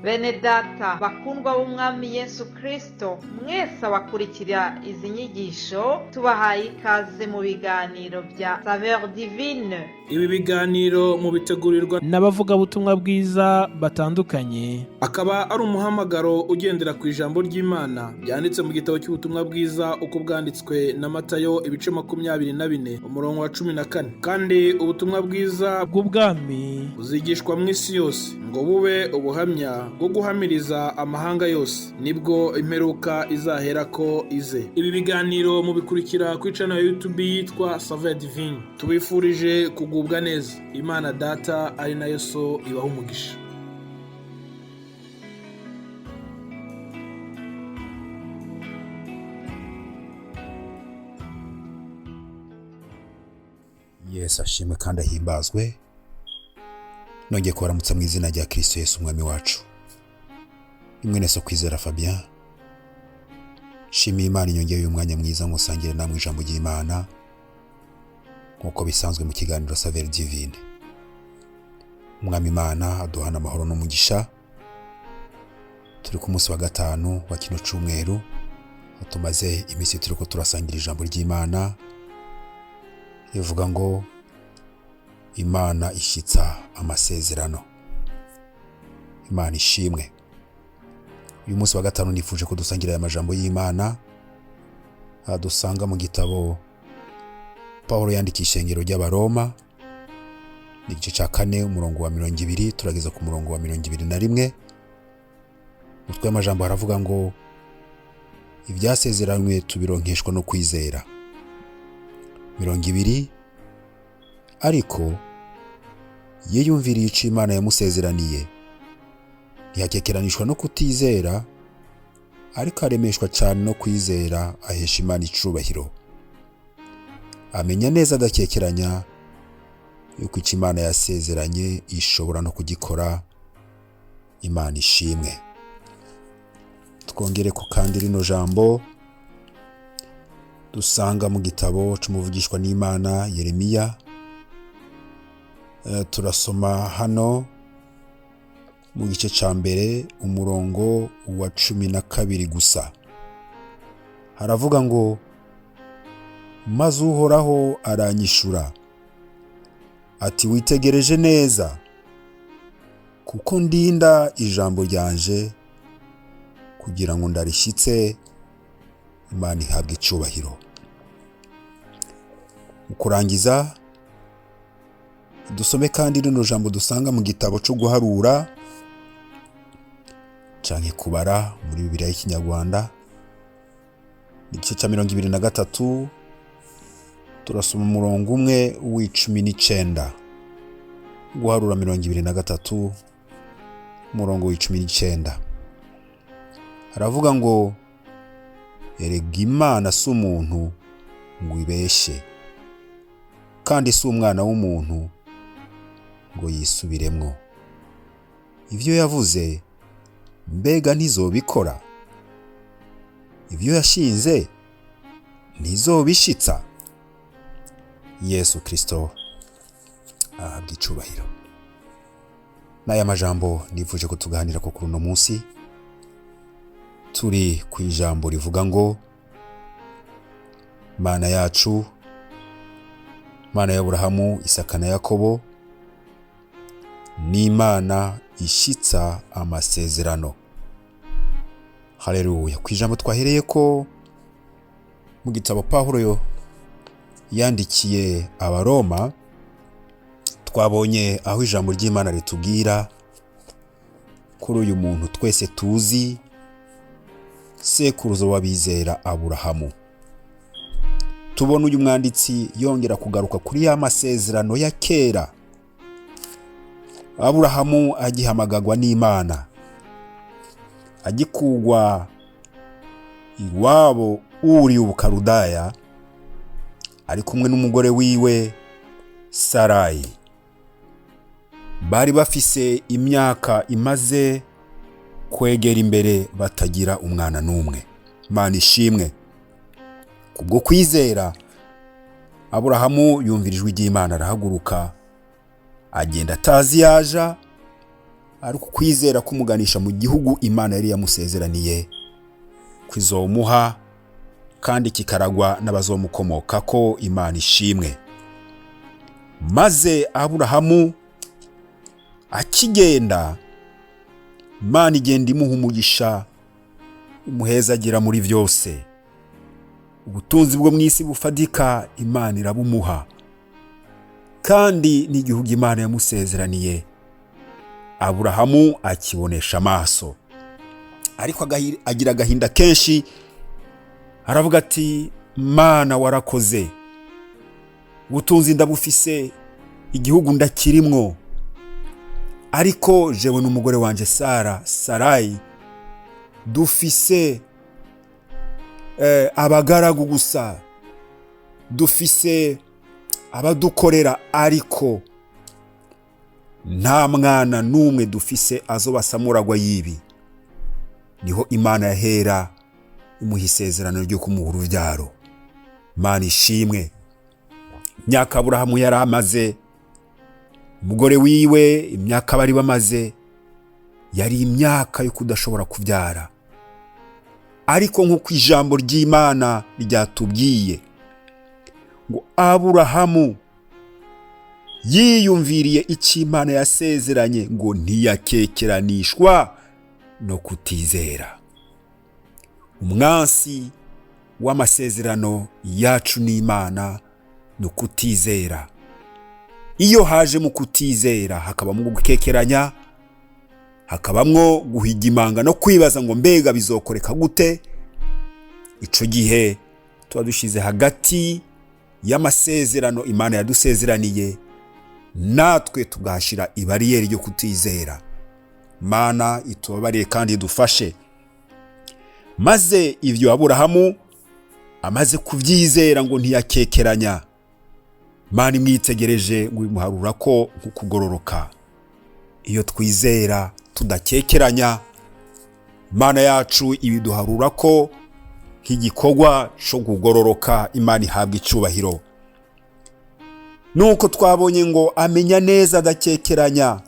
Bene data bakundwa b'Umwami Yesu Kristo, mwese abakurikira izi nyigisho, tubahaye ikaze mu biganiro bya Saveur Divine. Ibi biganiro mubitegurirwa n'abavugabutumwa bwiza batandukanye. Akaba ari umuhamagaro ugendera ku ijambo ry'Imana ryanditse mu gitabo cy'ubutumwa bwiza uko bwanditswe na Matayo, ibice 24, umurongo wa 14. Kandi ubutumwa bwiza bw'ubwami buzigishwa mu isi yose ngo bube ubuhamya bwo guhamiriza amahanga yose, nibwo imperuka izaherako ize. Ibi biganiro mubikurikira kuri channel ya YouTube yitwa Saveur Divine. Tubifurije kugubwa neza. Imana Data ari nayo So ibaha umugisha. Yesu ashimwe kandi ahimbazwe. Nongeye kubaramutsa mu izina rya Kristo Yesu Umwami wacu. Ni mwene so Kwizera Fabien. Shimiye Imana inyongeye uyu mwanya mwiza ngo usangire namwe ijambo ry'Imana nk'uko bisanzwe mu kiganiro Saveur Divine. Umwami Imana aduhana amahoro n'umugisha. Turi ku munsi wa gatanu wa kino cyumweru, aho tumaze iminsi turiko turasangira ijambo ry'Imana rivuga ngo Imana ishyitsa amasezerano. Imana ishimwe. Uyu munsi wa gatanu nifuje ko dusangira aya majambo y'Imana dusanga mu gitabo Pawulo yandikiye ishengero ry'Abaroma, ni igice cya 4, umurongo wa 20 turageza ku murongo wa 21. Umutwe w'amajambo haravuga ngo ibyasezeranywe tubironkeshwa no kwizera. 20, ariko yiyumviriye ico Imana yamusezeraniye, ntiyakekeranishwa no kutizera, ariko aremeshwa cyane no kwizera, ahesha Imana icubahiro. Amenya neza adakekeranya yuko icyo Imana yasezeranye ishobora no kugikora. Imana ishimwe. Twongere ku kandi rino jambo dusanga mu gitabo c'umuvugishwa n'Imana Yeremiya. Turasoma hano mu gice ca mbere umurongo wa 12 gusa. Haravuga ngo maze Uhoraho aranyishura ati witegereje neza, kuko ndinda ijambo ryanje kugira ngo ndarishyitse. Imana ihabwe icubahiro. Mu kurangiza dusome kandi rino jambo dusanga mu gitabo cyo guharura canke kubara muri Bibiliya y'Ikinyarwanda, igice cya 23, turasoma umurongo umwe w'19. Guharura 23, umurongo w'19, haravuga ngo erega Imana si umuntu ngo ibeshe, kandi si umwana w'umuntu ngo yisubiremwo. Ivyo yavuze mbega ntizobikora? Ivyo yashinze ntizobishitsa? Yesu Kristo ahabwa icubahiro. N'aya majambo nifuje ko tuganira ko kuri uno munsi. Turi ku ijambo rivuga ngo Mana yacu, Mana y'Aburahamu, Isaka na Yakobo, ni Imana ishyitsa amasezerano. Haleluya. Ku ijambo twahereye ko mu gitabo Pawulo yandikiye Abaroma, twabonye aho ijambo ry'Imana ritubwira kuri uyu muntu twese tuzi, sekuruza w'abizera Aburahamu. Tubona uyu mwanditsi yongera kugaruka kuri ya masezerano ya kera, Aburahamu agihamagagwa n'Imana, agikugwa iwabo uri Ubukaludaya, ari kumwe n'umugore wiwe Sarayi. Bari bafise imyaka imaze kwegera imbere batagira umwana n'umwe. Imana ishimwe. Kubwo kwizera Aburahamu yumvira ijwi ry'Imana, arahaguruka agenda atazi yaja, Ariko kwizera kumuganisha mu gihugu Imana yari yamusezeraniye kwizomuha, kandi kikaragwa n'abazomukomoka ko. Imana ishimwe. Maze Aburahamu akigenda, Imana igenda imuha umugisha, imuhezagira muri byose. Ubutunzi bwo mu isi bufadika Imana irabumuha, kandi n'igihugu Imana yamusezeraniye Aburahamu akibonesha amaso. Ariko agira agahinda kenshi, aravuga ati: "Mana, warakoze, ubutunzi ndabufise, igihugu ndakirimwo, ariko jewe n'umugore wanje Sara, Sarayi, dufise abagaragu gusa, dufise abadukorera, ariko nta mwana n'umwe dufise azobasamuragwa y'ibi." Niho Imana yahera imuha isezerano ryo kumuha urubyaro. Imana ishimwe. Imyaka Aburahamu yari amaze, umugore wiwe, imyaka bari bamaze yari imyaka yo kudashobora kubyara. Ariko nk'uko ijambo ry'Imana ryatubwiye ngo Aburahamu yiyumviriye icyo Imana yasezeranye, ngo ntiyakekeranishwa no kutizera. Umwansi w'amasezerano yacu n'Imana ni ukutizera. Iyo haje mu kutizera, hakabamo gukekeranya, hakabamwo guhigimanga no kwibaza ngo mbega bizokoreka gute, ico gihe tuba dushize hagati y'amasezerano Imana yadusezeraniye, natwe tugahashira ibariyeri ryo kutizera. Mana itubabariye kandi idufashe. Maze ibyo Aburahamu amaze kubyizera, ngo ntiyakekeranya, Mana imwitegereje ngo imuharura ko nk'ukugororoka. Iyo twizera tudakekeranya, Imana yacu ibiduharura ko nk'igikorwa cyo kugororoka. Imana ihabwa icyubahiro. Nuko twabonye ngo amenya neza adakekeranya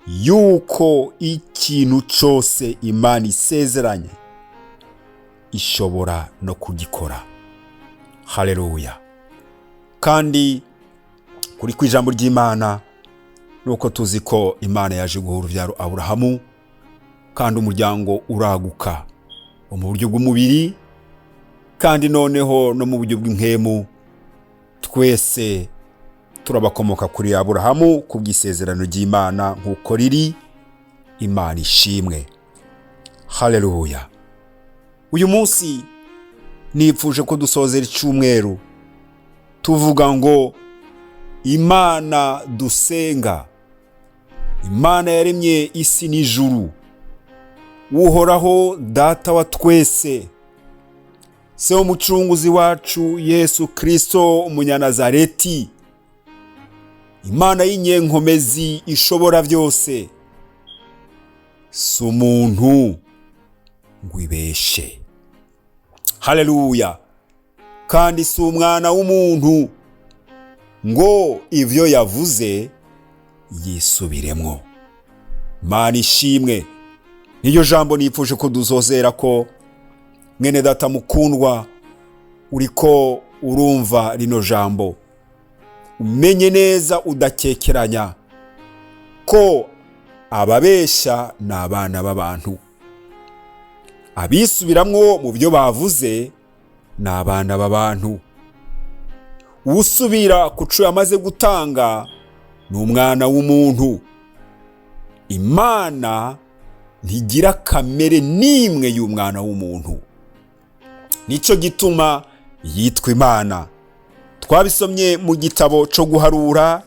yuko ikintu cyose Imana isezeranye ishobora no kugikora. Haleluya! Kandi kuri ku ijambo ry'Imana, nuko tuzi ko Imana yaje guha urubyaro Aburahamu, kandi umuryango uraguka mu buryo bw'umubiri, kandi noneho no mu buryo bw'inkemu. Twese turabakomoka kuri Aburahamu ku bw'isezerano ry'Imana nk'uko riri. Imana ishimwe. Haleluya! Uyu munsi nipfuje ko dusozera icyumweru tuvuga ngo Imana dusenga, Imana yaremye isi n'ijuru, Uhoraho Data wa twese, Se w'Umucunguzi wacu Yesu Kristo Umunyanazareti, Imana y'inyenkomezi ishobora byose, si umuntu ngo ibeshe. Haleluya! Kandi si umwana w'umuntu ngo ibyo yavuze yisubiremwo. Mana ishimwe. Niyo jambo nipfuje ko duzozera ko, mwene data mukundwa uriko urumva rino jambo, umenye neza udakekeranya ko ababesha ni abana b'abantu, abisubiramwo mu byo bavuze ni abana b'abantu, usubira ku cyo yamaze gutanga ni umwana w'umuntu. Imana ntigira kamere n'imwe y'umwana w'umuntu, nicyo gituma yitwa Imana. Twabisomye mu gitabo cyo guharura.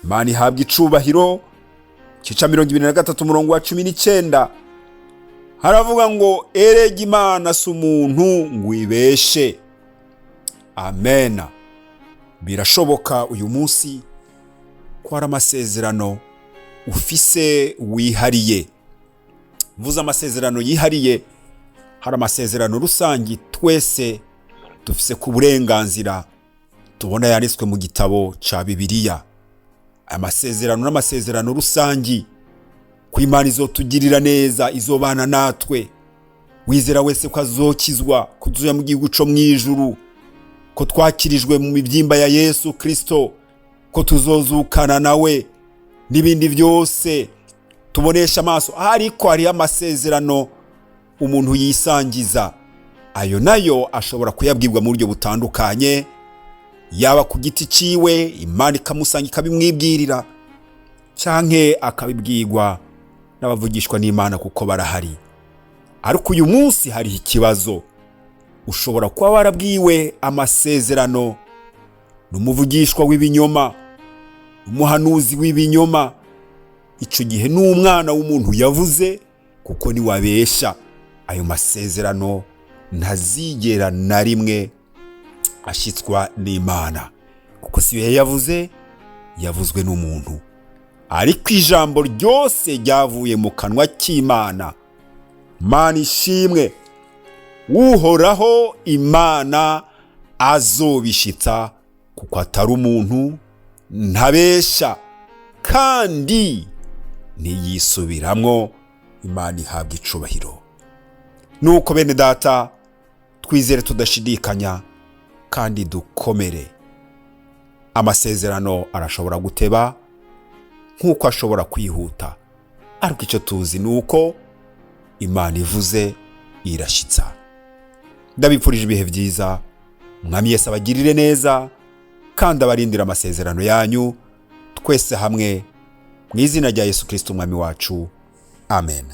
Imana ihabwa icubahiro. Cica 23 umurongo wa 19, haravuga ngo: "Erega Imana si umuntu ngo ibeshe." Amena. Birashoboka uyu munsi ko hari amasezerano ufise wihariye. Mvuze amasezerano yihariye, hari amasezerano rusange twese dufise ku burenganzira, tubona yanditswe mu gitabo cya Bibiliya. Aya masezerano n'amasezerano rusange. Ko Imana izotugirira neza, izobana natwe. Wizera wese ko azokizwa, ko tuzoja mu gihugu co mw'ijuru, ko twakirijwe mu mibyimba ya Yesu Kristo, ko tuzozukana nawe n'ibindi byose tubonesha amaso. Ariko hariho amasezerano umuntu yisangiza, ayo nayo ashobora kuyabwirwa mu buryo butandukanye, yaba ku giti ciwe Imana ikamusanga ikabimwibwirira, canke akabibwirwa n'abavugishwa n'Imana kuko barahari. Ariko uyu munsi hariho ikibazo. Ushobora kuba warabwiwe amasezerano n'umuvugishwa w'ibinyoma, umuhanuzi w'ibinyoma. Icyo gihe n'umwana w'umuntu yavuze, kuko niwabesha ayo masezerano ntazigera na rimwe ashyitswa n'Imana, kuko si yo yavuze, yavuzwe n'umuntu. Ariko ijambo ryose ryavuye mu kanwa k'Imana, Mana ishimwe, Uhoraho Imana azobishitsa, kuko atari umuntu, ntabesha kandi ntiyisubiramwo. Imana ihabwa icubahiro. Nuko bene data, twizere tudashidikanya kandi dukomere. Amasezerano arashobora guteba nk'uko ashobora kwihuta, ariko icyo tuzi ni uko Imana ivuze irashyitsa. Ndabipfurije ibihe byiza. Umwami Yesu abagirire neza kandi abarindire amasezerano yanyu. Twese hamwe mu izina rya Yesu Kristo umwami wacu, amen.